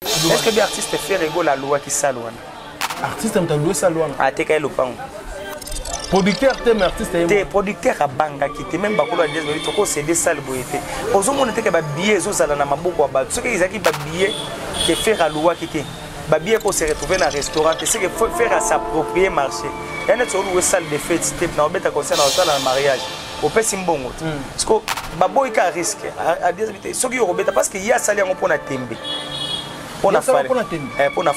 Est-ce que bi artiste Ferre Gola alouaki salle wana? Artiste moto aloué salle wana. Ateka ye lopango. Producteur te mais artiste ye. Te producteur abangaki te même bakolo ya Diaz babi toko céder salle boye te. Ozomona te ke ba billets ezozala na maboko ya bato. Soki ezalaki ba billets que Ferre alouaki te. Ba billets ko se retrouver na restaurant te, c'est que Ferre a s'approprier marché. Ya neti oloué salle de fête te na obeta concert na osala na mariage. Opesi mbongo te. Parce que baboyi ka risque. Adiaz te soki yo kobeta parce que ye asali yango mpo na tembe. Mpo na Fally. Mpo na tembe. Eh, mpo na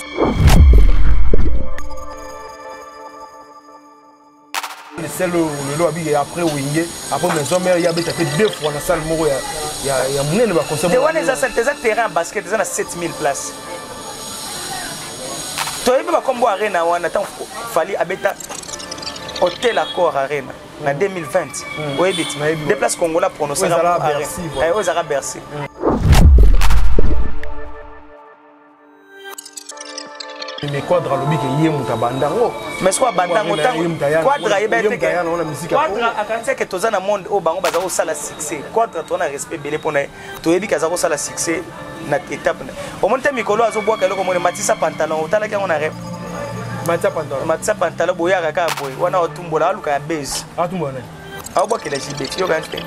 sel oyo lelo abiki après Wenge, après Maison Mère, ye abeta te deux fois na salle moko ya monene baconcert. Te wana eza salle te, eza terrain ya basket, eza na 7000 places. Toyebi bakombo arena wana ntango Fally abeta Hotel Accor Arena na 2020. Oyebi ti de place Congolais prononcera oyo ezalaka Bercy. Mais Quadra alobi ke ye moto abanda yango. Mais soki abanda yango, ntango Quadra ayeba te, Quadra akanisi eke toza na monde oyo bango baza kosala succès. Quadra, toza na respect ebele mpona ye, toyebi ke aza kosala succès na étape. Omoni te mikolo azobwaka eloko moni matisa pantalon, otalaki yango na rep. Matisa pantalon. Matisa pantalon, boyaka kaka boye wana, otumbola, aluka ya base. Atumbola nani? Aobwakela JB, yoka te.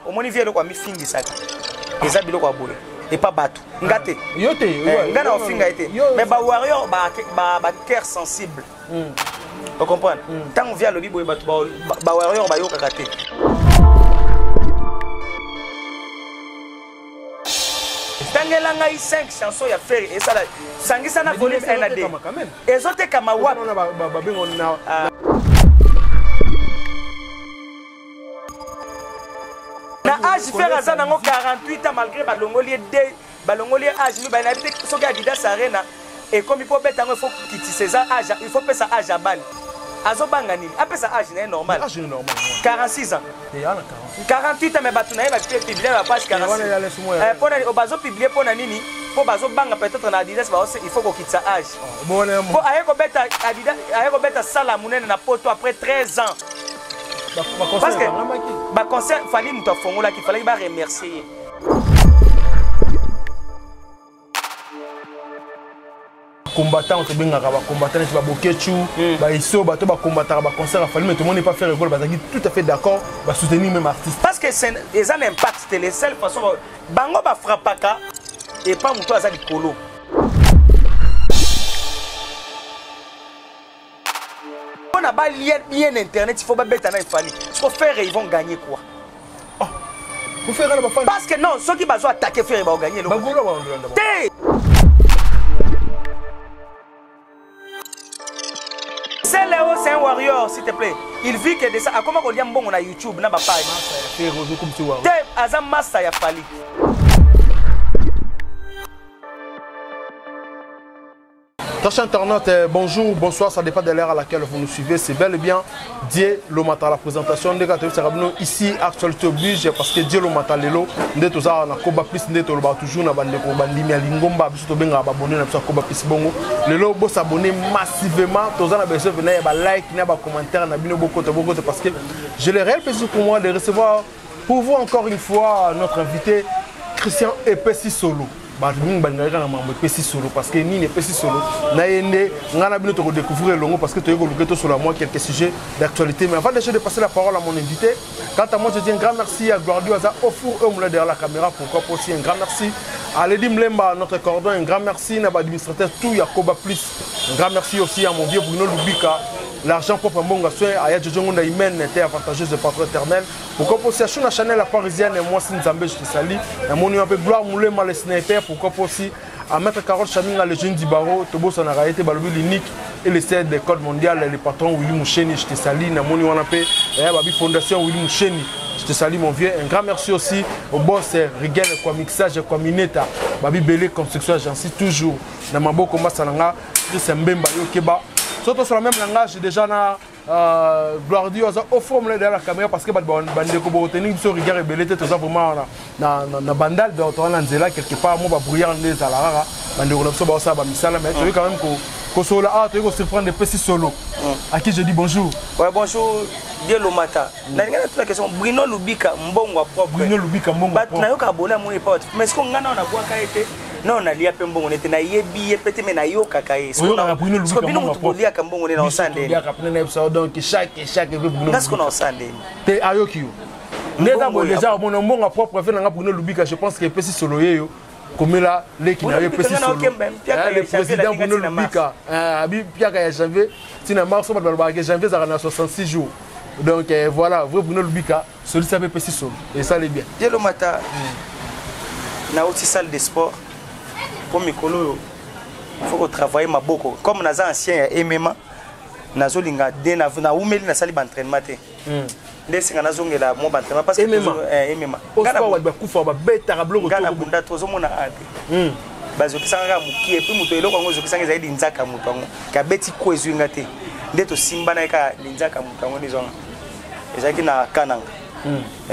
Omoni vie, eloko amifingisaka eza biloko ya boye epa bato, nga te. Yo te. Nga na ofinga ye te, mais bawarrior, bacœur sensible, ocomprendre? Ntango vie alobi boye, bato bawarrior bayokaka te. Tangela ngai 5 chanson ya Ferre esala, sangisa na volume 1 na 2, ezotekama wapi? Na age Ferre aza nango 48 ans, malgré balongoli ye de balongoli ye age mibale, nayebi te soki Adidas Arena ekomi mpo beta yango, il faut kitisa, eza age, il faut pesa age ya bale. Azobanga nini? Apesa age na ye normal, 46 ans, 48 ans, mais bato na ye bapublie bapage 46. Mpona bazopublie mpo na nini? Mpo bazobanga peut-être na Adidas il faut kokitisa age, mpo aye kobeta Adidas, aye kobeta sala monene na Poto après 13 ans, parce que baconcert Fally moto afongolaki, falaki baremercier ye. Combattant, tobengaka bacombattant neti babokechu, baiso, bato bacombataka baconcert ya Fally, mais tomoni pas Ferre Gola bazalaki tout à fait d'accord, basoutenir même artiste. Parce que eza na impact te. Les seule façon bango bafrappaka epa moto aza likolo mpona balia bien internet, il faut babeta na Fally. Siko Ferre, ils vont gagner quoi? Parce que non, soki bazo attaquer Ferre, baogagner eloko te. Léo, c'est un warrior, s'il te plaît. Il vit que de ça. Akoma kolia mbongo na YouTube, na bapage. Te, aza masta ya Fally. Chers internautes, bonjour, bonsoir, ça dépend de l'heure à laquelle vous nous suivez. C'est bel et bien Dieu Lomata, la présentation de Sarabino ici, actualité oblige, parce que Dieu Lomata Lelo, nde toza na Koba Plus, nde toloba toujours na bandeko bandimi ya lingomba biso tobenga babone na biso Koba Plus bongo. Lelo bo s'abonner massivement, toza na besoin venir ba like na ba commentaire na bino bokoto bokoto, parce que j'ai le réel plaisir pour moi de recevoir pour vous encore une fois notre invité Christian Epesi Solo. Bato mingi balingaki kaka na mambo Epesi Solo, parce que nini Epesi Solo na ye nde ngai na bino tokodécouvrir elongo, parce que toyei koluka tosola moi quelques sujets d'actualité. Mais avant déjà de passer la parole à mon invité, quant à moi, je dis un grand merci à Gloire Aza au four et au moulin derrière la caméra. Pourquoi pas aussi un grand merci à Lady Mlemba, notre cordon, un grand merci à l'administrateur tout Yakoba Plus, un grand merci aussi à mon vieux Bruno Lubika, l'argent propre mbongo soin aya Jojo Ngonda Imen était avantageuse de patron éternel. Pourquoi pas aussi à Shuna Chanel la parisienne et moi Nzambe, je te salue. Un peu Gloire Moulema le sniper. Pourquoi pas aussi à Maître Carole Chaminga le jeune Dibaro Tobo Sanaraete Balobi l'unique et le cède des codes mondial, le patron Willy Moucheni, je te salue. Namoni wana pe Babi Fondation Willy Moucheni, je te salue mon vieux. Un grand merci aussi au boss Rigen quoi mixage quoi Mineta Babi Belé construction agence toujours na maboko masalanga Chris Mbemba Yokeba surtout sur le même langage déjà na Gloire Dieu aza au fond derrière la caméra, parce que bandeko boretenir biso rigueur ebele te, toza vraiment na bandal, donc toza na nzela quelque part mo babrouillard nde ezala kaka, bandeko na biso baosala bamisala, mais toyei quand même ko Kosolola awa, toyei kosurprendre Epesi Solo, à qui je dis bonjour. Ouais, bonjour Dieu Lomata. Nalingi natuna question. Bruno Lubika, mbongo ya propre. Bruno Lubika, mbongo bato propre. Nayoka abone amoni epa bato, mais siko ngai nao nabwaka ye te, nao nalia mpe mbongo nete, nayebi ye mpe te, mais nayokaka ye. Oyokaka Bruno Lubika, Siko bino mbongo motu propre. boliaka mbongo nde na osala ndeni? Biso toliaka pene na biso, donc chaque vrai Bruno Nga siko na Lubika. osala ndeni? Te, ayoki yo nde eza Mbongo boye. ya Déjà omona mbongo ya propre fe nanga Bruno Lubika. Je pense que Epesi Solo ye yo komela leki na Bruno yo. Lubika, Epesi nga na Solo. okemba, mpiaka Eh, ya le janvier président nalinga Bruno ntina mars. Lubika. Eh, abi piaka ya janvier ntina mars, bato balobaka ke janvier ezalaka na 66 jours. Donc voilà, vrai Bruno Lubika solisa mpe Epesi Solo, esali bien. Dieu Lomata, nauti salle de sport mpo mikolo oyo faut kotravaille maboko. Comme naza ancien ya MMA, nazolinga de naumeli, nasali baentraînement te, nde esenga nazongela mwa baentraînement parce que MMA? MMA. Osport bato bakufa, babetaka biloko. Nga na bunda, tozomona a te, bazokisanga kaka mokie. Et puis moto, eloko yango ezokisanga ezali linzaka. Moto yango kabeti ko ezwi nga te, nde tosimbana ye kaka linzaka. Moto yango nde ezwanga, ezalaki na Kananga.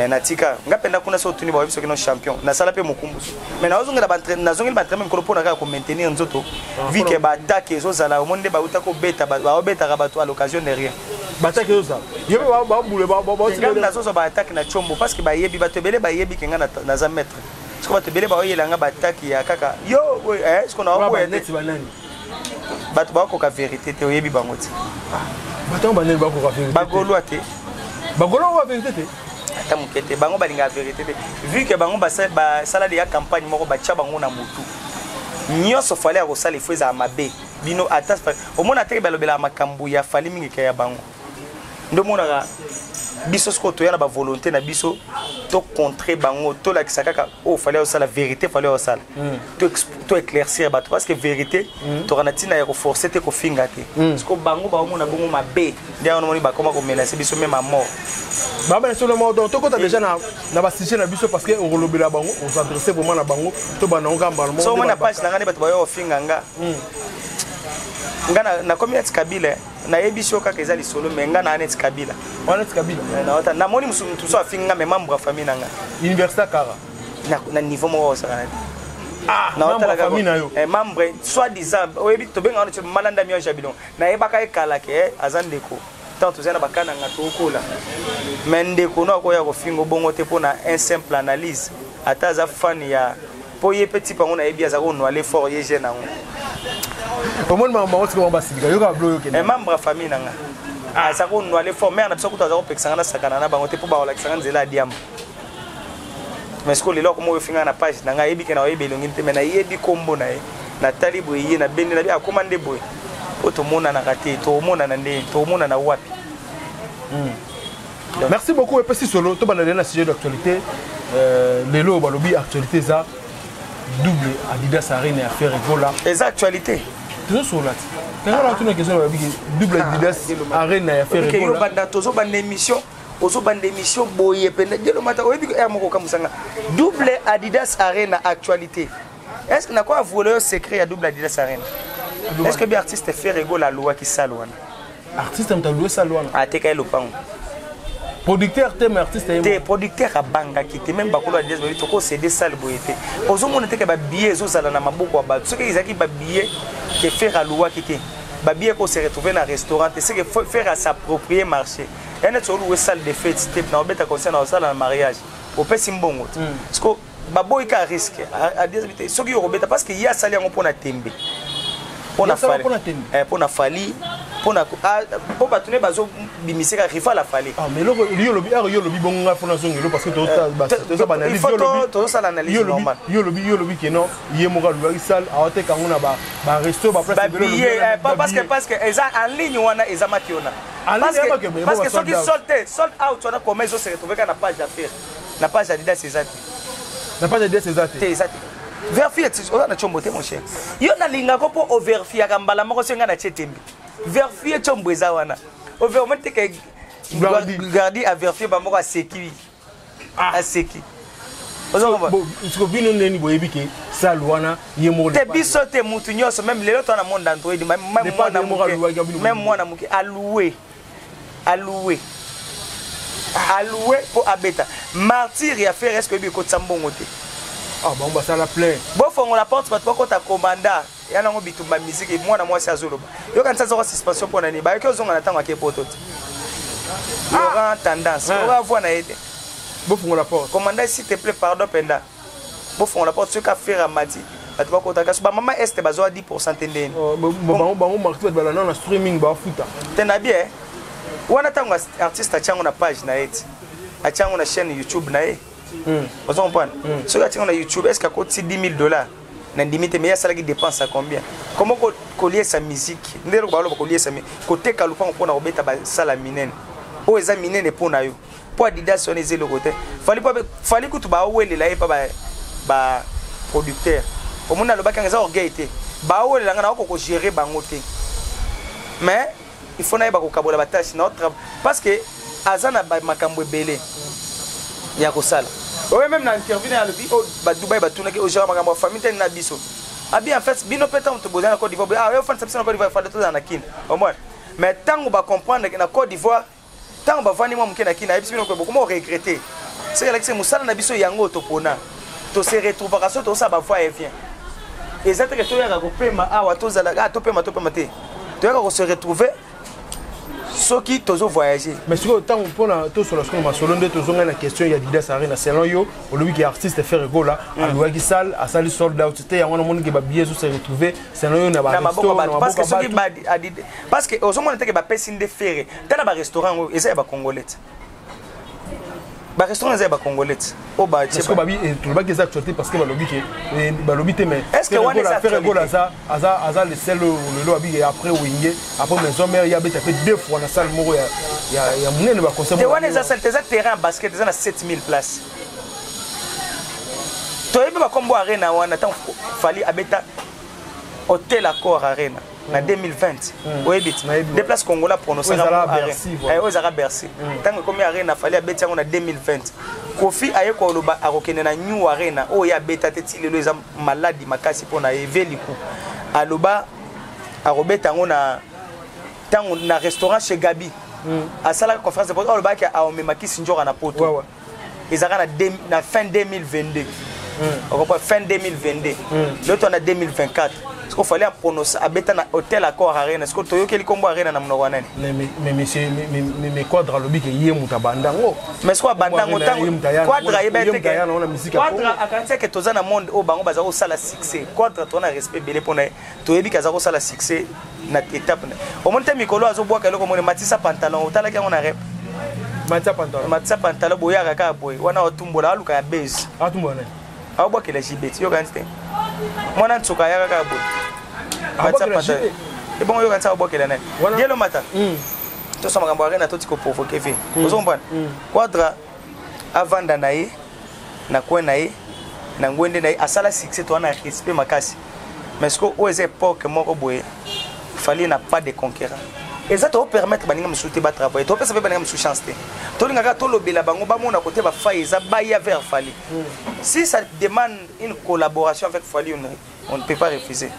Natika nga mpenza kuna. So otuni, bayebi soki no champion nasala mpe mokumbusu, mais nazongela nazongeli baentraînement mikolo mpona kaka komaintenir nzoto, vu que baattaque ezozala. Omoni nde bauta kobeta, baobetaka bato à l'occasion de rien. Batake ezozala yo mpe babule. Nga nazozwa baattaque na Tshombo parce que bayebi, bato ebele bayebi ke nga naza maître. Siko bato ebele baoyela nga baattaque ya kaka yo oyo, siko naoboya te. Neti banani? Bato bakokoka vérité te, oyebi bango te. Bato yango banani bakoka vérité te? Bagolwa te. Bagolwa bakoka vérité te? Ata moke te. Bango balingaka vérité te, vu que bango basala deya campagne moko, batya bango na motu nyonso. Fally ya kosala ifo ezala mabe. Bino ata omona teke balobelaka makambo ya Fally mingi ke ya bango. Nde omonaka biso sikoyo toya na bavolonté na biso, tocontre bango, tolakisa kaka oyo Fally osala, vérité Fally osala, to éclaircir bato, parce que vérité toka na ntina ya koforce te, kofinga te. Siko bango baomona bongo mabe, nde yango nomoni bakoma komenace biso même à mort. Babana solo moko. Donc tokota déjà na basujet na biso, parce que okolobela bango, os'adresse vraiment na bango. Tobanda ngo kaka mbala moko. So omona page na nga nde bato bayo kofinga nga. Nga nakomi neti Kabila. Nayebi so kaka eza lisolo, mais nga naa neti Kabila. Wana neti Kabila. Naota namoni mosu motu mosusu afingi nga, mais membre ya famille na nga. Université kara. Na niveau moko osaka na te. Ah, membre ya famille na yo? Membre soit disant, oyebi tobenga wana malanda mionge ya bilongo. Nayebaka ekala ke aza ndeko ntango tozali na bakananga, tokola, mais ndeko no akoya kofinga bongo te mpona un simple analyse. Ata aza fan ya mpo ye mpe type yango, nayebi aza konoale fort, ye jeune yango. Omoni makambo bango sikoyo, basilika yoka bilo yokende. Membre ya famille na nga aza konoale fort. Mare na biso kutu aza kopekisa nga nasakana na bango te, mpo bakolakisanga nzela ya diamba. Mais sikoyo lelo akoma oyo finga na page na ngai. Ayebi ke na oyebi elongi te, mais nayebi kombo na ye. Natali boye, ye nabendi nabi akoma nde boye po tomonanaka te. Tomonana nde, tomonana wapi? Merci beaucoup Epesi Solo. Tobanda lelo na sujet d'actualité. Lelo balobi actualité eza double Adidas Arena ya Ferre Gola. Eza actualité? Tozosolola ti tango na tuna question. Balobi double Adidas Arena ya Ferre Gola. Gola. Banda tozobanda émission, ozobanda émission boye pene Dielo Mata, oyebi ere moko okamusanga double Adidas Arena actualité. Est ce que nako avouer yo secret ya double Adidas Arena? Est ce que bi artiste Ferre Gola alouaki salle wana? Artiste moto aloué salle wana? Ateka ye lopango. Producteur te, mais artiste ye? Te, producteur abangaki te. Même bakolo Adidas babi tokosede salle boye te. Ozomona teke babillet ezozala na maboko ya bato. Soki ezalaki babillet ke Ferre alouaki te, babillet kose retrouver na restaurant te. C'est que Ferre as'approprie marché ya neti olouer salle de fête te, na obeta concert, na osala na mariage, opesi mbongo te. Parce que baboyi ka risque. Adidas te, soki yo kobeta, parce que ye asali yango mpona tembe, mpona Fally, mpona Fally, mpona mpo bato ne bazobimiseka rival afali. Ah, mais eloko yo lobi ere, yo lobi bongo, ngai mpona zongelo, parce que toza baanalyse. Tozosala analyse normal. Yo lobi ke non, ye moko alobaki salle awateka yango na baresto, baplace. Babillet, parce que eza en ligne wana, eza maki wana, parce que soki sold te, sold out wana, comment ezose retrouve kaka na page affaire, na page Adidas eza te? Na page Adidas eza te? Te, eza te. Vérifie, oza na Tshombo te, mon cher. Yo nalingako mpo ovérifiaka mbala moko. So ngai na tie tembe, vérifie, Tshombo eza wana. Omoni te ke Gardi avérifie bamoko, aseki, aseki. Siko bino ndeni boyebi ke salle wana ye moko? Te, biso te, mutu nyonso. Même lelo toa na monde Android, même mwana moke aloué, aloué, aloué mpo abeta martyr ya Ferre. Est-ce oyebi ekotisa mbongo te? Ah, bango basala plein. Bofongola porte, bato bakota. Komanda. Ya nango bitumba musique, mwana mwasi azoloba. Yoka nsa zoko suspension pona ni bayoki ozonga na tango ake poto te. Laurent Tendance, Laurent voix na ye te. Bofungola porte. Commandant, s'il te plaît, pardon penda. Bofungola porte soki affaire amati. Bato bakota kasi bamama este bazwa 10% te ndeni. Bango bango marti bato balanda na streaming bafuta. Te na bien. Wana ntango artiste atiango na page na ye ti. Atiango na chaîne YouTube na ye. Ozo comprendre? Soki atiango na YouTube, est-ce qu'akotisi 10 000 $? Nandimi te, mais ye asalaki dépense ya combien? Comment koliesa musique? Nde eloko baloba koliesa, koteka lupango mpona kobeta basala minene. Oyo eza minene mpo na yo. Mpo Adidas wana eza eloko te. Fally mpo Fally kutu bawelela ye mpa ba producteur. Omoni alobaki yanga eza orgueil te. Bawelela nga na kogérer bango te. Mais il faut nayeba kokabola batâches na parce que aza na makambo ebele ya kosala. Oyo même na interview na alobi oyo badubai batunaki ogéra makambo ya famille tani na biso. Abi en fait bino mpe ntango tobozali na Côte d'Ivoire, ah oyo fanisa biso na Côte d'Ivoire, fallait tozala na Kine omona. Mais ntango bacomprendre na Côte d'Ivoire, ntango bavandi mwa moke na Kine, ayebisi bino bokoma oregretter. Soki alakisi mosala na biso yango topona, tose retrouvaka so tosala bava et vient. Eza teke toyaka kopema awa, tozala ah, topema topema te, toyaka kose retrouver soki tozo voyager. Mais sikoyo ntango mpona tosola sikoyo masolo nde tozongai na question ya Adidas Arena. Selon yo, olobi ke artiste Ferre Gola alobaki salle asali sold out te, yango wana omoni ke babillet ezo se retrouver selon yo na na maboko bato, parce que soki parce que ozomona teke bapesi nde Ferre. Tala barestaurant yango eza ya bacongolais te, barestaurant eza ya bacongolais te oyo batie. Babi tolobaki eza actualité parce que balobi ke balobi te, mais Est-ce que wana eza Ferre Gola aza le seul lelo abi après Wenge, après Maison Mère, ya beta pe deux fois na salle moko ya monene, baconcert. Te, wana eza salle te, eza terrain ya basket, eza na 7000 places. Toyebi bakombo arena wana. Ntango Fally abeta Hotel Accor Arena na 2020, oyebi ti Nayebi. Des places congolais prononcaka Oyo ezalaka mot arena. Bercy, voilà. Eh, oyo ezalaka Bercy. Ntango ekomi arena, Fally abeti yango na 2020. Kofi aye koloba akokende na New Arena oyo ye abeta te ti lelo, eza maladi makasi mpo na ye. Veliku aloba akobeta yango na ntango na restaurant chez Gabi. Asalaka conférence de presse oyo alobaki aomemaki Sinjora na poto. Ezalaka na fin 2022, okompa fin 2022, lelo na 2024. Siko Fally aprononce abeta na Hotel Accor Arena, siko toyokeli kombo arena na monoko ya nani? Mais monsieur, mais Quadra alobi ke ye moto abanda yango. Mais siko abanda yango Ye moto aya ntango Quadra ayeba ye ete moto aya na musique ya Quadra akanisi eke toza na monde oyo bango baza kosala succès. Quadra, toza na respect ebele mpona ye, toyebi ke aza kosala succès na étape na omoni te. Mikolo azobwaka eloko moni matisa pantalon, otalaki yango na rep. Matia pantalon. Matisa pantalon, boyaka kaka boye wana, otumbola aluka ya base. Atumbola nani? Aobwakela jibeti, yokanisi te mwana nsuka ayaka kaka boye matisa Abwakela pantalon. JB? Ebongo yokanisi aobwakela nani? Dielo mata tosa makambo arena, toti koprovoquer ve ozo comprendre. Quadra avanda na ye na coin na ye na ngwende na ye, asala succès, to wana respect makasi. Mais sikoyo oyo eza époque moko boye, Fally n'a pas de concurrent. Eza topermettre baninga mosusu te batravaille, topesa mpe baninga mosusu chance te. Tolingaka tolobela bango, bamona kote bafai eza baya vers Fally. Si ça demande une collaboration avec Fally, on ne peut pas refuser.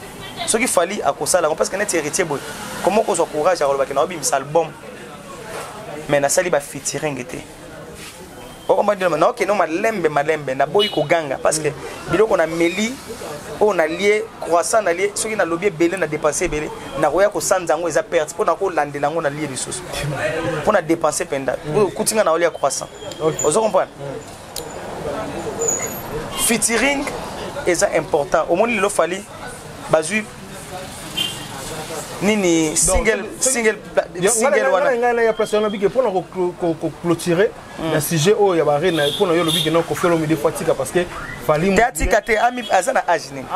Soki Fally akosala yango, parce que neti Héritier boye, comment kozwa courage akolobaki na obimisa album mais nasali bafeaturing te? Okomba naokende malembe malembe, naboyi koganga parce que biloko nameli oyo nalie croissant, nalie soki nalobi ebele na dépense ebele, nakoya kosanza yango, eza perte mpo nakolandela yango, nalie lisusu mpo na dépense mpenza. Okuti nga naolia croissant. Ozo comprendre, featuring eza important. Omoni lelo Fally bazwi nini? Single, single, single wana. Ngai na ya place wana bike mpona koclôturer na sujet oyo ya barena. Mpona yo olobi ke non, Kofi Olomide faut atika parce que Fally Te, atika te. Ami aza na age nini?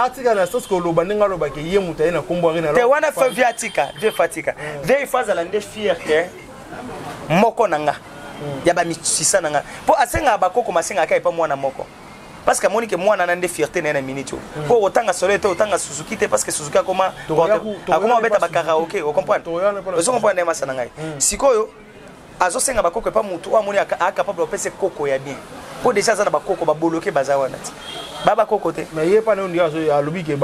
Atika na sens koloba ndenge alobaki ye moto aye na kombo arena. Te, wana fa vie atika, vie fa atika, vie ifo azala nde fier ke moko na nga ya bamisisa na nga, mpo asengaka bakoko, masengaka epa mwana moko, parce que amoni ke mwana na nde fierté na ye na minute oyo, mpo otanga solo te, otanga Suzuki te, parce que Suzuki akoma akoma obeta bakaraoke. Ocomprendre, ozo comprendre masa na ngai? Sikoyo azosenga bakoko epa motu oyo amoni acapable opesa koko ya bien, mpo déjà aza na bakoko baboloke baza wana ti ba bakoko te. Mais ye mpa na alobi ke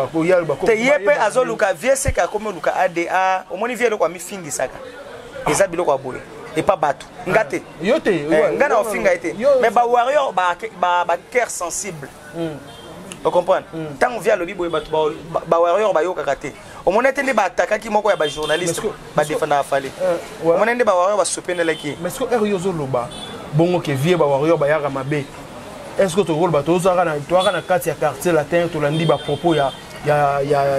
te, ye mpe azoluka vie seke akomi oluka ada. Omoni vie eloko amifingisaka eza biloko ya boye epa bato, nga te. Yo te. Nga na ofinga ye te, mais bawarrior bacœur sensible. Ocomprendre? Ntango vieux alobi boye, bato bawarrior bayokaka te. Omoni te nde baatakaki moko ya bajournaliste badefendaka Fally? Omoni nde bawarrior basopenelaki ye? Mais ce que heure yo ozoloba bongo ke vieux, bawarrior bayaka mabe, est ce que tokoloba tozalaka toyaka na kati ya Quartier Latin, tolandi bapropos ya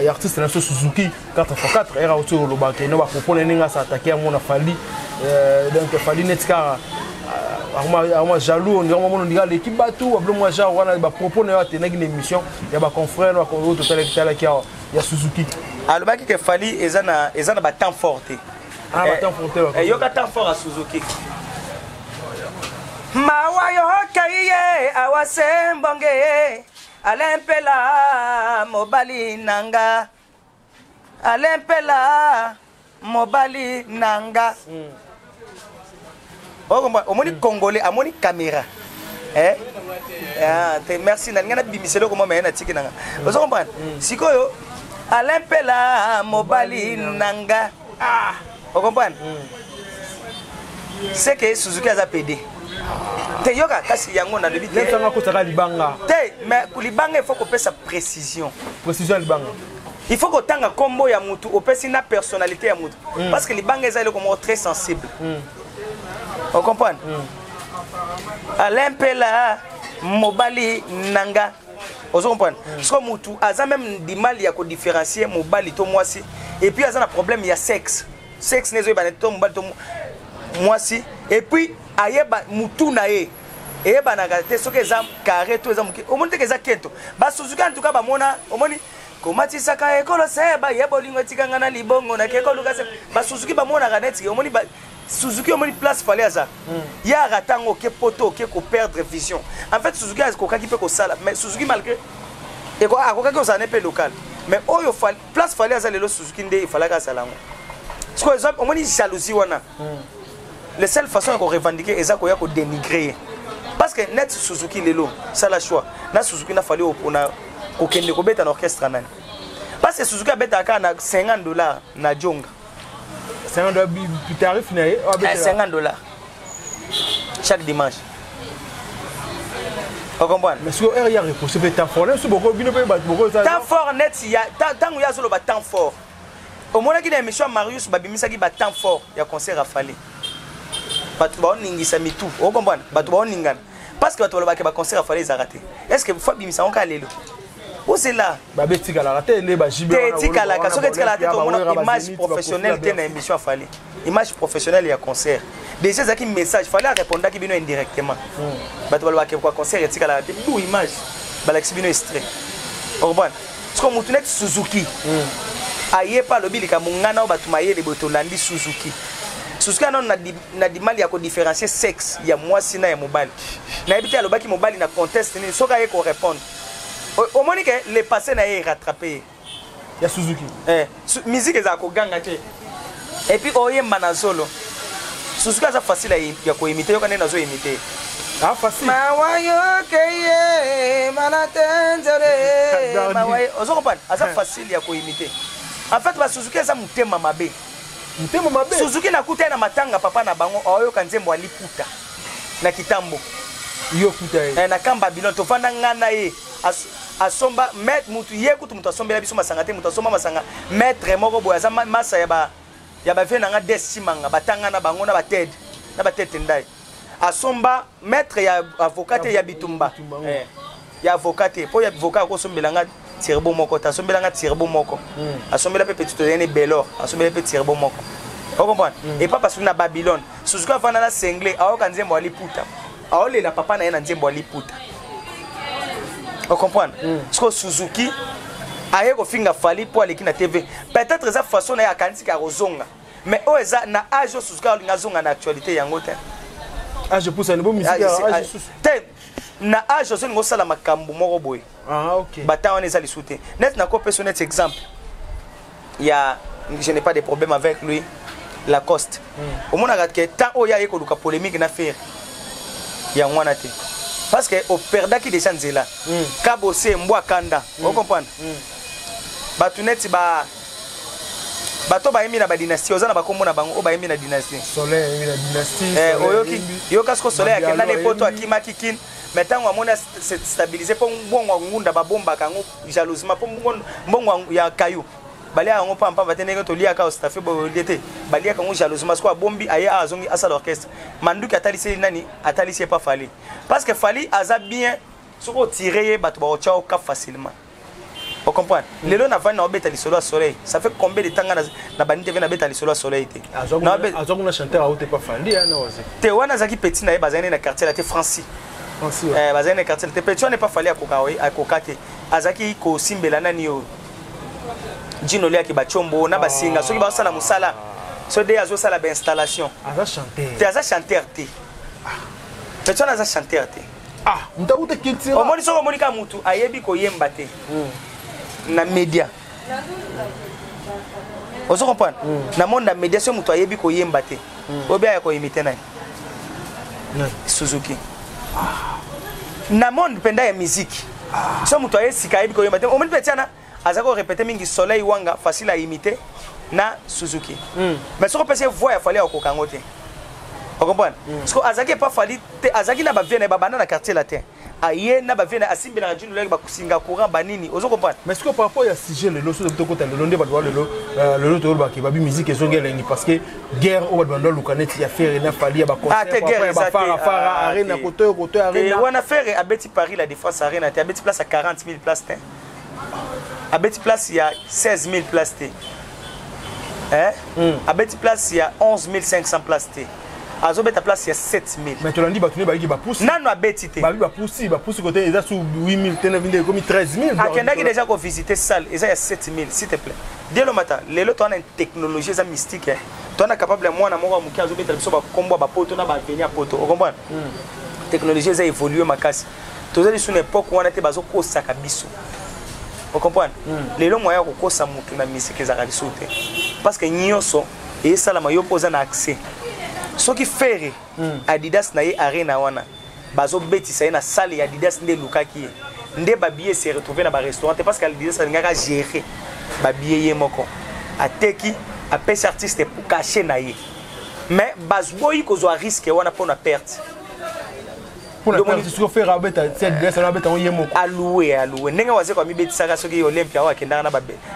artiste na biso Suzuki 4x4 era oti koloba ke no bapropos na ndenge asatake yango na Fally, donc Fally neti kaka akoma jaloux, ondira mona ondira aleki bato babilo mwa genre wana. Bapropos na yo atendaki na émission ya baconfrère oyo totalaki talaki awa ya Suzuki. Alobaki ke Fally eza na batemps fort te. Ah, batemps fort te. Yoka temps fort ya Suzuki: mawa yokai ye awa se mbonge alempela mobali nanga, alempela mobali nanga. Omoni Congolais amoni caméra, eh? Ah, te, merci. Nalinga nabimisa eloko mwa maye natiki nanga. Ozo comprendre? Sikoyo Alain Mpela mobali nanga, ah, ocomprendre? C'est que Suzuki aza pédé te. Yoka kasi yango nalobi te. Akotaka libanga. Te, mais libanga, il faut kopesa précision. Précision ya libanga. Il faut kotanga nkombo ya mutu opesi na personnalité ya mutu, parce que libanga eza eloko moko très sensible. Ocomprendre? Alain Mpela mobali nanga, ozo comprendre? Siko mutu aza même du mal ya kodifférencier mobali to mwasi, et puis aza na problème ya sexe. Sexe ne ezoyebana to mobali to mwasi, et puis ayeba mutu na ye eyebanaka te soki eza carré to eza moke. Omoni teke eza kento. Basuzuki en tout cas bamona, omoni komatisaka ekolo se baye bolingo etikanga na libongo nake koluka se. Basuzuki bamonaka neti omoni Suzuki, omoni place Fally aza, ye arata yango. Oke poto, oke koperdre vision. En fait, Suzuki akokaki mpe kosala, mais Suzuki, malgré akokaki kozala ne mpe local, mais oyo place Fally aza lelo, Suzuki nde efalaki azala yango. Sikoyo omoni jalousie wana, la seule façon ya korevendiquer eza koya kodénigrer ye, parce que net Suzuki lelo sala choix na Suzuki na Fally opona kokende kobeta na orchestre nani? Parce que Suzuki abetaka kaka na 50 $ na jonga. 50 $ tarif na ye? 50 $ chaque dimanche, ocomprendre? Mais sikoyo heure ya repousse mpe temps fort so boko bino mpe bato boko. Temps fort neti ya ntango ye azoloba temps fort, omonaki na émission ya Marius babimisaki batemps fort ya concert afale, bato baoningisa mitu. Ocomprendre? Bato baoningana parce que bato balobaki baconcert afale ezalaka te. Est ce que faut abimisa yango kaka lelo? Ozela. Babe etikalaka te nde bajibe. Te, etikalaka. Soki etikalaka te, tomona image professionnelle te na émission afale. Image professionnelle ya concert déjà ezalaki message. Fally arépondaki bino indirectement. Bato balobaki kwa concert etikalaka te, du image balakisi bino extrait. Ocomprendre? Siko motu neti Suzuki aye mpe alobi likambo ngana oyo, bato mayele boye tolandi Suzuki. Suzuki anano na dimali ya kodifférencier sexe ya mwasi na ya mobali, nayebi te alobaki mobali na contexte nini. Soki aye korépondre, omoni ke le passé na ye erattrape ye. Ya Suzuki. Musique ezala koganga te, et puis oyemba na zolo. Suzuki aza facile ya koimiter. Yoka nde nazoimiter. Ah, facile. Mawa yoke ye mana te nzele mawa. Ozo comprendre? Aza facile ya koimiter. En fait, basuzuki eza motema mabe. Motema mabe. Suzuki nakuta ye na matanga papa na bango, aoyoka nzembo ya liputa na kitambo. Yo kuta ye? Eh, na camp Babylone tovanda nga na ye. Asomba maître mutu ye kutu mutu asombela biso masanga te. Mutu asomba masanga, maître moko boye aza masa ya bavie na nga des simanga batanga na bango na bated na batete ndai. Asomba maître ya avocat te, ya bitumba. Eh, ya avocat te, mpo ya avocat akosombela nga tirbo moko te. Asombela nga tirbo moko, asombela mpe petit toyene belor, asombela mpe tirbo moko. Ocomprendre? Epa parce na Babylone, Suzuki afanda na sengle, aoyoka nzembo ya liputa, aolela papa na ye na nzembo ya liputa. Ocomprendre? Sikoyo Suzuki aye kofinga Fally mpo aleki na TV. Peut-être eza façon na ye, akanisiki akozonga, mais oyo eza na age oyo Suzuki alinga azonga na actualité yango te. Age epusani bo musique age susu. Te, na age ozolinga osala makambo moko boye. Ah, ok. Bata wana eza lisu te. Neti nakopesa neti exemple ya, je n'ai pas de problème avec lui, Lacoste. Omonaka ke temps oyo aye koluka polémique na Ferre yango wana te, parce que operdaki déjà nzela. Kabose mbwa kanda. Ocomprendre? Bato neti ba bato bayembi na badynastie, oza na bakombo na bango oyo bayembi na dynastie. Soleil ayembi na dynastie. Oyoki, yoka siko Soleil akenda na epoto, akimaki Kine. Mais ntango amoni stabilise, mpo mbongo ya ngunda babombaka yango jalousement, mpo mbongo ya kayu baliaka yango pampamba te. Ndenge toliaka ostafe bolie te, baliaka yango jalousement. Sikoyo abombi, aye azongi, asala orchestre. Manduki atalisi nani? Atalisi ye pa Fally, parce que Fally aza bien. Soki otire ye, bato bakotya yo ka facilement, ocomprendre. Lelo navandi na obeta lisolo ya Soleil. Ça fait combien de temps nga na bandi tv nabeta lisolo ya Soleil te? Azwa kuna chanteur aute pa Fally na waze. Te, wana azalaki petit na ye, bazali na quartier la te, Francis. Bazali na quartier te. Petit wana epa Fally akoka, akoka te. Azalaki kosimbela nani oyo, Jino oliaki bachombo na basinga. Soki bazosala mosala, so de azosala bainstallation. Aza chanteur. Te, aza chanteur te. Petit wana aza chanteur te. Ah, moto akuta culture. Omoni, soki omoni kaka motu ayebi koyemba te na média, ozo comprendre? Na monde ya média, soki moto ayebi koyemba te, oyebi aya koimite nani? Suzuki. Na monde mpenza ya musique, so moto aye sika, ayebi koyemba te, omoni mpe tiana aza korépéter mingi Soleil Wanga, facile à imiter na Suzuki. Mais soki opesi ye voix ya Fally, akokoka yango te, ocomprendre? Parce que azalaki epa Fally te, azalaki na bavie na ye, babanda na Quartier Latin, aye na bavie na asimbelaka junu laki basinga courant banini, ozo comprendre? Mais sikoyo, par rapport ya sujet lelo, soki tokota lelo nde bato ba lelo, lelo toyolobaki babi musique ezongi elengi, parce que guerre oyo bato bando luka neti ya Ferre na Fally ya baconcertfara Arena, kotoyo kotoyo Arena. Wana Ferre abeti Paris La Défense Arena te, abeti place ya 40 000 place te, abeti place ya 16 000 place te, abeti place ya 11 500 place te, azobeta place ya 7000. Mais tolandi bato nde bayiki bapusi. Nano abeti te. Babi bapusi, bapusi kote eza su 8000 te, na vinde ekomi 13 000. Akendaki déjà kovisite salle, eza ya 7000. S'il te plaît, Dielo Mata, lelo toa na technologie, eza mystique, eh. Toa na capable ya mwana moko ya moke azobetela biso bakombo ya bapoto na baavenir ya poto, ocomprendre? Technologie eza évolue makasi. Toza lisu na époque wana te bazokosaka biso, ocomprendre? Lelo moyen ya kokosa motu na musique ezalaka lisusu te, parce que nyonso esalama, yo mpo oza na accès. Soki Ferre, Adidas na ye Arena wana, bazobetisa ye na salle ya Adidas nde elukaki ye, nde babillet se retrouve na barestaurant te, parce que Adidas alingaka gérer babillet ye moko, ateki, apesi artiste cachet na ye. Mais baboyi kozwa risque wana mpona perte. Soki Ferre abeta Adidas, abeta yango ye moko. Aloué, aloué ndenge Wazeko amibetisaka. Soki Olympia oyo akendaka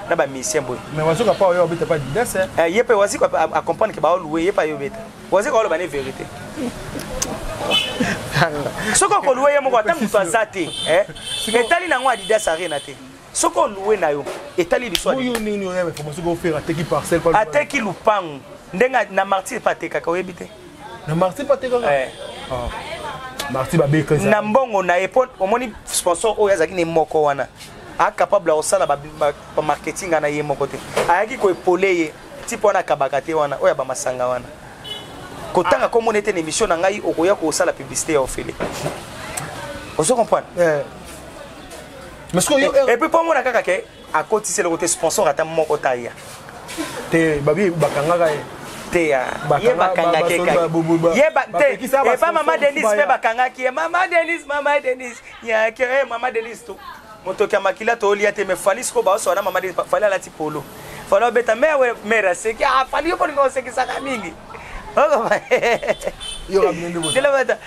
na bamusicien boye. Mais Wazeko apa oyo abeta pa Adidas. Ye mpe Wazeko acomprendre ke baoloué ye mpe ayobeta. Wazeko aloba ne vérité. Soki okolouer ye moko, ata moto aza te, etali nango Adidas Arena te. Soki olouer na yo, etali biso. Ateki lupangu ndenge na Martyr mpe atekaka, oyebi te? Na Martyr mpe atekaka. Martyr babeka. Na mbongo na ye, mpo omoni sponsor oyo azalaki ne moko wana acapable ya kosala bamarketing na ye moko te, ayaki koepole ye type wana akabaka te, wana oyo ya bamasanga wana. Kotanga komona ete na émission na ngai okoya kosala publicité ya ofele, ozo comprendre? Mais sikoyo Et puis mpo omona kaka ke akotisi eloko te, sponsor ata moko ta ya. Te, babi bakangaka ye. Te, ye bakangaki ye te epa Mama Denis mpe bakangaki ye. Mama Denis, Mama Denis yake, Mama Denis to motoki ya makila tolia te. Mais Fally sikoyo baosola na Mama Denis. Fally alati polo, Fally obeta mere, mere aseki. Ah, Fally, yo mponinga osekisaka mingi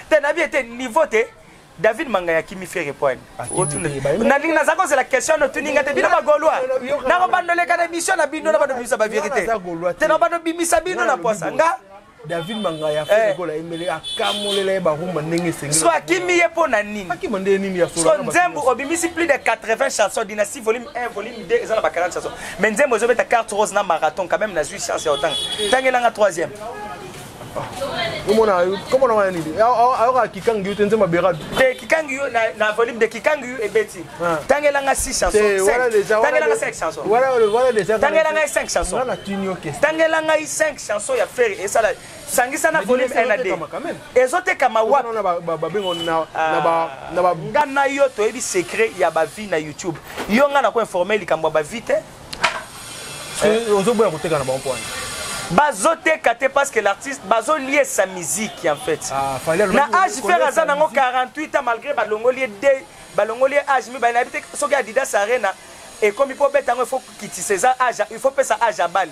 te. Nabi ete niveau te. David Mangaya akimi Ferre poani. Nalingi naza kozela question otuninga te. Bino bagaulois, nakobandoleka na émission na bino na bando bimisa bavérité te, na bando bimisa bino na posa nga. David Mangaya, Ferre Gola emele akamolela ye barumba ndenge esengeli. So akimi ye mpo na nini? Akima nde nini ya? So nzembo obimisi plus de 80 chansons, Dynastie volume 1, volume 2, eza na ba 40 chansons, mais nzembo ezobeta Carte Rose na Marathon quand même. Nazwi chance ya otanga, tangelanga troisième. Omona komona wana nini, ayoka Kikangi yo te, nzembo Berado. Te, Kikangi yo na volume de Kikangi yo ebeti. Tangelanga 6 chansons, tangelanga 5 chansons. Wana déjà. Tangelanga 5 chansons. Na tuni yo question. Tangelanga 5 chansons ya Ferre esala, sangisa na volume 1 na 2. Ezotekama wapi? Babengo na Nga na yo toyebi secret ya bavie na YouTube. Yo nga na koinforme likambo ya bavie te. Ozoboya koteka na bango mpo wana. Bazoteka te parce que l'artiste bazoliesa musique en fait. Ah, na age Ferre aza nango 48 ans, malgré balongoli ye de balongoli ye age mibale, nayebi te soki Adidas Arena ekomi mpo obeta yango, il faut kitisa eza âge, il faut pesa âge ya bale.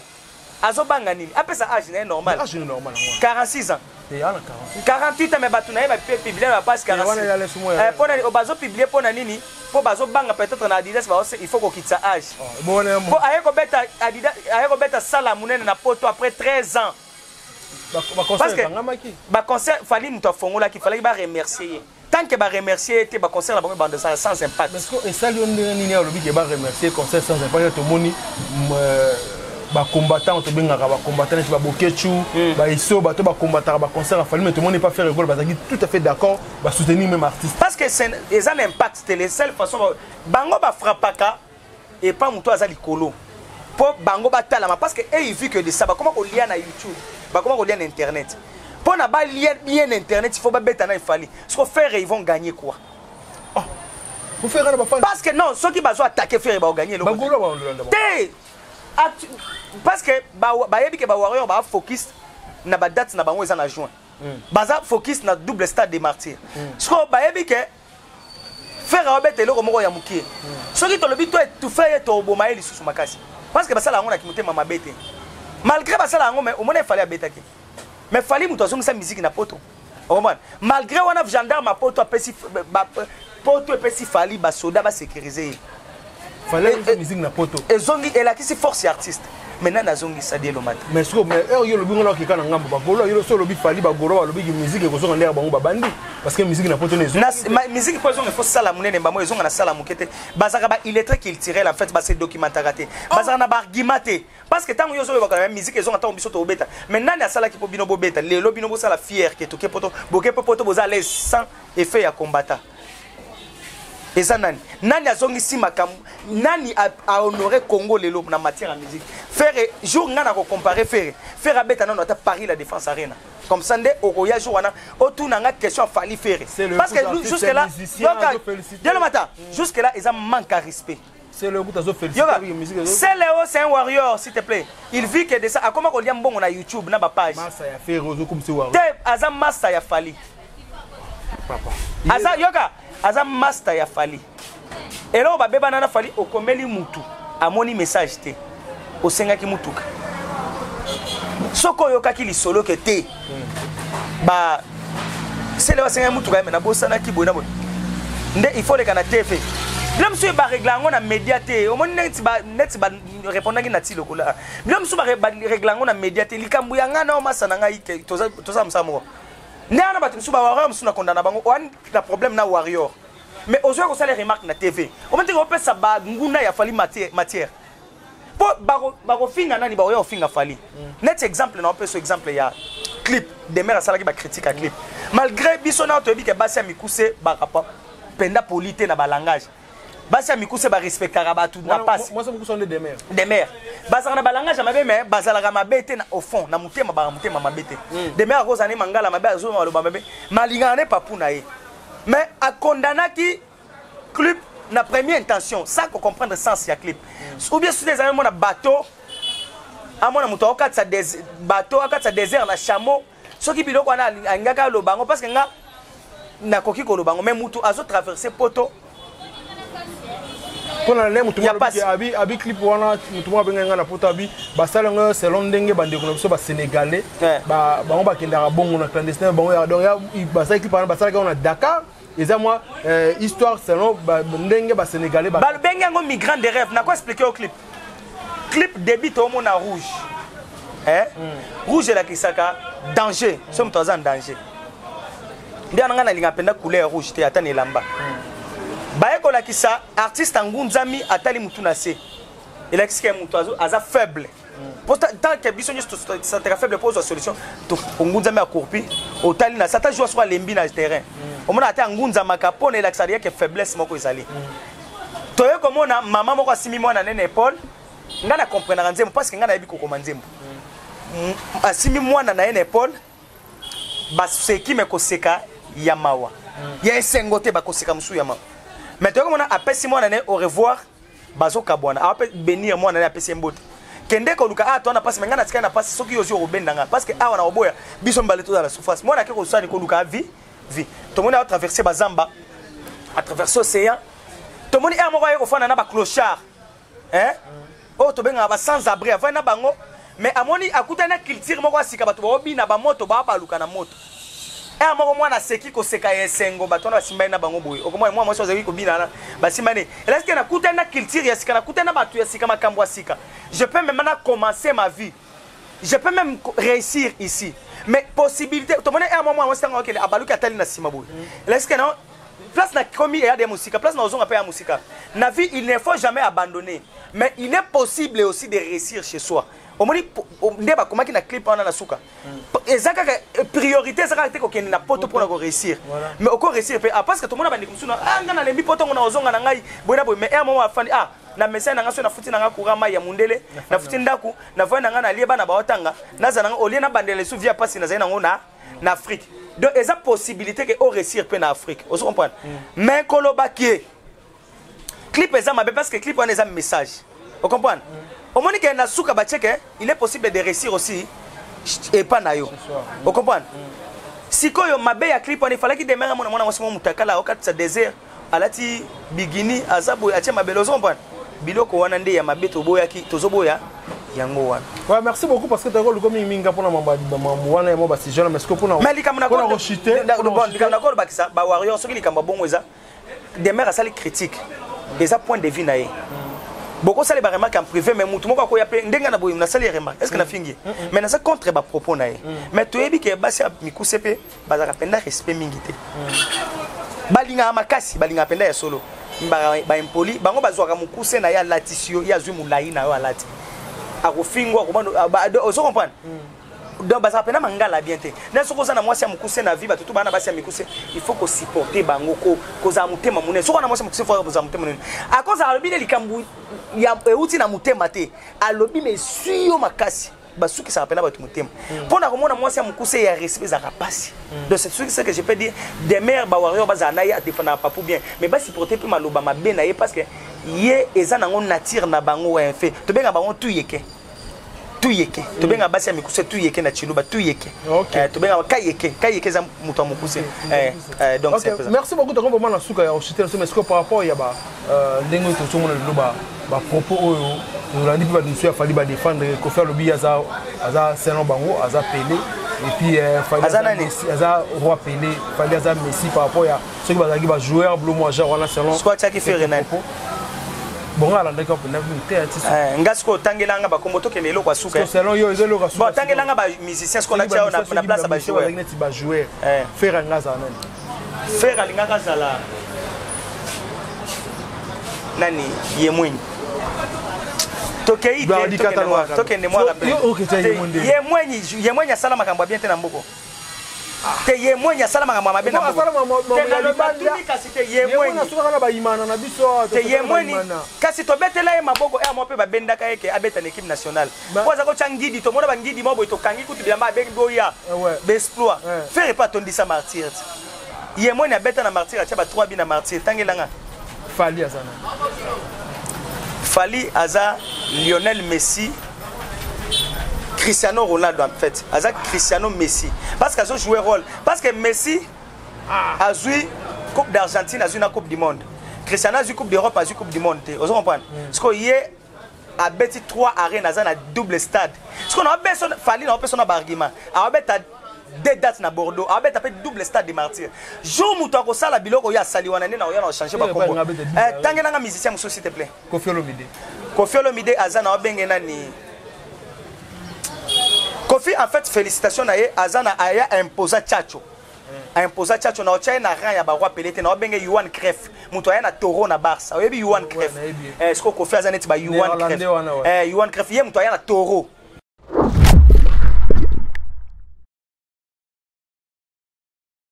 Azobanga nini? Apesa âge na ye normal. Âge normal. 46 ans. 48 ans, mais bato na ye bapublie na bapage 46. Mpona bazopublie mpo na nini? Mpo bazobanga peut-être na Adidas, il faut kokitisa âge mpo aye kobeta Adidas, aye kobeta sala monene na Poto après 13 ans. Parce que baconcert Fally, moto afongolaki, falaki baremercier ye. Tant que baremercier ye te, baconcert na bango ebanda sans impact. Esali yo ndenge nini? Alobi ke baremercier, concert sans impact. Tomoni bacombattant, tobengaka bacombattant neti babokechu, baiso, bato bacombataka baconcert ya Fally, mais tomoni pas Ferre Gola bazalaki tout à fait d'accord, basoutenir même artiste. Parce que eza na impact te. Les seule façon bango bafrappaka epa moto aza likolo mpo bango batalama, parce que ei vu que de ça bakoma kolia na YouTube, bakoma kolia na internet. Mpo na balia bien internet, il faut babeta na Fally. Siko Ferre, ils vont gagner quoi? Parce que non, soki bazo attaquer Ferre, bagagner te, parce que bayebi ke bawarrior bafocus na badate na bango eza na juin, baza focus na double Stade de Martyr. Siko bayebi ke Ferre aobeta eloko moko ya mokie, soki tolobi to étouffe ye, toboma ye lisusu makasi, parce que basala yango na kimotema mabe te. Malgré basala yango, mais omona Fally abetaki, mais Fally moto azongisa musique na Poto, okomona. Malgré wana, gendarme ya Poto apesi, Poto epesi Fally basoda basécuriser ye. Fallait musique na Poto. Ezongi, elakisi force ya artiste. Maintenant nazongisa Dielo Mata. Mais siko, mais heure yo olobi ngona okeka na ngambo bagolo, yo so olobi Fally, bagolo balobiki musique ekozonga ndenge bango babandi, parce que musique na Poto ne musique mpo ezonga, ifo sala monene bango ezonga na sala moke te. Bazalaka ba illettré culturel en fait, base documentaka te, bazalaka na baargument te, parce que ntango yo ozoyobaka na musique ezonga ntango biso tobeta, mais nani asalaki mpo bino bobeta? Lelo bino bosala fier ke toke Poto, boke mpo Poto, boza l'aise sans effet ya combattant. Eza nani? Nani azongisi makambo? Nani ahonore Congo lelo na matière ya musique? Ferre, jour ngai na kocompare Ferre, Ferre abeta nano ata Paris La Défense Arena, comme ça nde okoya jour wana otuna nga question Fally, Ferre, parce que jusque là, yoka Dielo Mata, jusque là eza manque à respect. C'est le goût azo féliciter musique. C'est Léo, c'est un warrior, s'il te plaît. Il vit que de ça. Akoma kolia mbongo na YouTube na ba page. Massa ya Ferre ozo comme c'est warrior. Te, aza master ya Fally. Papa. Aza, yoka, aza master ya Fally. Eloko babebana na Fally, okomeli mutu amoni message te, osengaki mutuka. Soki oyokaki lisolo ke te, ba sele basengaki mutuka ye, me nabosanaki boye na boye nde il faut leka na TV. Bilo mosusu barégla yango na média te. Omoni neti barépondaki na ti lokola bilo mosusu barégla yango na média te. Likambo ya ngai na omasa na ngai, toza mosala moko nde wana. Bato mosusu bawarrior mosusu na konda na bango oani na problème na warrior, mais ozwa kosala remarque na TV, omoni teke opesa banguna ya Fally matière mpo bakofinga nani, bakoya kofinga Fally. Neti exemple na opesa exemple ya clip Demer asalaki, bacritique ya clip. Malgré biso na toyebi ke basi ya mikuse bakapa mpenza poli te na balangage, basi ya mikuse barespectaka bato na pasi. Demer bazalaka na balangage ya mabe, mais bazalaka mabe te au fond na motema, baka motema mabe te. Demer akozala ne mangala mabe, azoma maloba mabe, malingaka ne papu na ye, mais akondanaki clip na première intention sans comprendre sens ya clip. Ou bien soki ezali mona bateau, amona moto akokatisa bateau, akatisa désert na chameau, soki biloko wana alingaki aloba yango, parce que nga nakoki koloba yango, mais motu azotraverse Poto. Mpona nde motu abi abi clip wana, motu moko abengai ngai na Poto, abi basala yango selon ndenge bandeko na biso basénégalais bango bakendaka bongo na clandestin bango. Donc basali clip wana, basalaki yango na Dakar, eza mwa histoire selon ndenge basénégalais. Babengi yango Migrant de rêve. Nako expliquer yo clip. Clip début toomona rouge, eh? Rouge elakisaka danger. So moto aza en danger, nde wana ngai nalinga mpenza couleur rouge te, ata na elamba. Baye kolakisa artiste angunzami, atali mutu na se, elakisi ke moto aza faible. Po tant que biso nyonso tosantaka faible, mpo ozwa solution, ongunzami, akourpi, otali na se, ata jour soki alembi na terrain, omona ata angunzamaka mpo na elakisa yeke faiblesse moko ezali. Toye komona mama moko asimbi mwana nene épaule. Ngai na comprenaka nzembo parce que ngai nayebi kokoma nzembo. Asimbi mwana na ye na épaule, baseki, me koseka ya mawa, ya esengo te, bakoseka mosusu ya mawa. Mais toye komona apesi mwana na ye au revoir, bazokabwana, ape bénir mwana na ye, apesi ye mbote: kende koluka awa, toa na pasi, me ngai natikali na pasi. Soki ozwi, okobenda ngai, parce que awa na koboya biso mibale tozala souffrance. Mwana ake kosani koluka vie vie, tomoni atraverse bazamba, atraverse océan, tomoni aire moko aye kofanda na baclochard oyo tobengaka ba sans abri, avandi na bango. Mais amoni akutani na culture moko ya sika, bato baobina bamoto, babaluka na moto. Ere moko mwana aseki koseka ya esengo, bato wana basimbani na bango boye. Okomona mwana mwasi azalaki kobina wana, basimbani. Elasi ke nakutani na culture ya sika, nakutani na bato ya sika, makambo ya sika. Je peux même na commencer ma vie, je peux même réussir ici. Mais possibilité tomoni, ere moko mwana mwasi ntango akende, abaluki, atali na nsima boye. Elasi ke na place na komi eya de mosika, place na ozonga mpe ya mosika. Na vie, il ne faut jamais abandonner, mais il est possible aussi de réussir chez soi. Omoni nde bakomaki na clip wana na suka, eza kaka priorité, eza kaka te kokende na poto mpona koréussir, mais okoréussir mpe. Ah, parce que tomona bandeko mosusu: ah, nga nalembi poto ngo, na ozonga na ngai boye na boye. Mais un moment afandi: ah, na message na nga, so nafuti na nga courant, mai ya mundele, nafuti ndako, navandi na nga, nalie, bana baotanga, naza na nga olie, nabandela lisusu vie ya pasi nazali nango na Afrique. Donc eza possibilité ke oréussir mpe na Afrique, ozo comprendre. Mais kolobaki ye clip eza mabe, parce que clip wana eza message, ocomprendre. Omoni ke na suka batie ke il est possible de réussir aussi epa na yo, ocomprendre. Sikoyo mabe ya clip wana, efalaki demere amona mwana mwasi mo mutakala okatisa désert, alati bikini, aza boye, atie mabele, ozo comprendre. Biloko wana nde ya mabe toboyaki, tozoboya yango wana. Ouais, merci beaucoup, parce que t'as luko mingi mingi mpona mambo wana ya mwa basujet, mais ce mpona Mais likambo mpona kochite. Likambo nakolobakisa bawarrior, soki likambo ya bongo eza, demer asali critique, eza point de vue na ye. Bokosala baremarque en privé, mais mutu moko akoya mpe ndenge na boye nasali remarque, est ce que nafingi ye? Mais naza contre bapropos na ye. Mais toyebi ke basi ya mikuse mpe bazalaka mpenza respect mingi te, balingaka makasi, balingaka mpenza ya solo. Baimpoli bango bazwaka mokuse na ye, alatisi yo, ye azwi molai na yo, alati, akofingwa, ozo comprendre. Donc bazalaka mpena mangala bien te. Na soki oza na mwasi ya mokuse na vie, bato to bana basi ya mikuse, il faut kosupporter bango, kozala motema monene. Soki wana mwasi ya mokuse, faut kozala motema monene. Akozala alobi nde likambo euti na motema te, alobi ma eswi yo makasi. Basukisaka mpena bato motema. Mpo na komona mwasi ya mokuse ya respect ezalaka pasi. Donc c'est ce que je peux dire. Demer, bawarrior bazala na ye, adefendaka Papu bien, mais basupporte mpe maloba mabe na ye, parce que ye eza nango nature na bango. Fait tobenga bango tuyeke, tuyeke. Tobenga basi ya mikuse tuyeke na Chiluba, tuyeke. Tobenga kayeke, kayeke eza moto ya mokuse. Donc okay. Merci beaucoup. Tokomi vraiment na suka ya kochite na so, mais sikoyo par rapport ya ba ndenge oyo tozomona lelo, bapropos oyo tolandi mpe, bato mosusu ya Fally badéfendre Kofi, alobi aza selon bango aza Pele, et puis Fally aza nani? Aza roi Pele, Fally aza Messi, par rapport ya soki bazalaki bajoueur blo mwa genre wana selon. Sikoyo atiaki Ferre nani? Bongo alandaki mpenza te ati. Nga sikoyo otangelanga bakombo, tokende eloko ya suka. Selon yo eza eloko ya suka. Bon, otangelanga bamusicien, sikoyo natia yo na place ya bajoueur. Neti bajoueur, Ferre anga azala nani? Ferre alingaka azala nani? Ye mweni tokei te, tokende mwa. Ye mweni, ye mweni asala makambo ya bien te na mboko te. Ye mweni asala makambo ya mabe na mboka. Kasi te, ye mweni na bayimana na biso. Te, ye mweni kasi tobetela ye maboko ere mo mpe babendaka ye ke abeta na équipe nationale, po aza kotya ngidi. Tomona bangidi mo boye, tokangi kutu bilamba, abengi boya baexploit. Ferre mpe atondisa Martyr. Ye mweni abeta na Martyr, atya ba 3 bi na Martyr. Tangelanga. Fally aza na Fally aza Lionel Messi, Cristiano Ronaldo. En fait aza Cristiano Messi, parce que azo jouer rôle, parce que Messi azwi Coupe d'Argentine, azwi na Coupe du monde. Cristiano azwi Coupe d'Europe, azwi Coupe du monde te, ozo comprendre. Sikoyo ye abeti 3 arène, aza na double stade. Sikoyo na Fally na opesa na baargument, aobeta deux dates na Bordeaux, abeta mpe double stade de Martyr. Jour moto akosala biloko oyo asali wana, nde na oya na ochange bakombo. Tangelanga musicien mosusu, s'il te plaît. Kofi Olomide. Kofi Olomide aza na obenge nani? Kofi, en fait, félicitation na ye, aza na aya imposa Tchatcho, imposa Tchatcho. Na otya ye na rang ya baroi Pele te, na obenge Johan Cruyff, moto aya na taureau na Barça. Oyebi Johan Cruyff? Siko Kofi aza neti ba Johan Cruyff. Johan Cruyff, ye moto aya na taureau.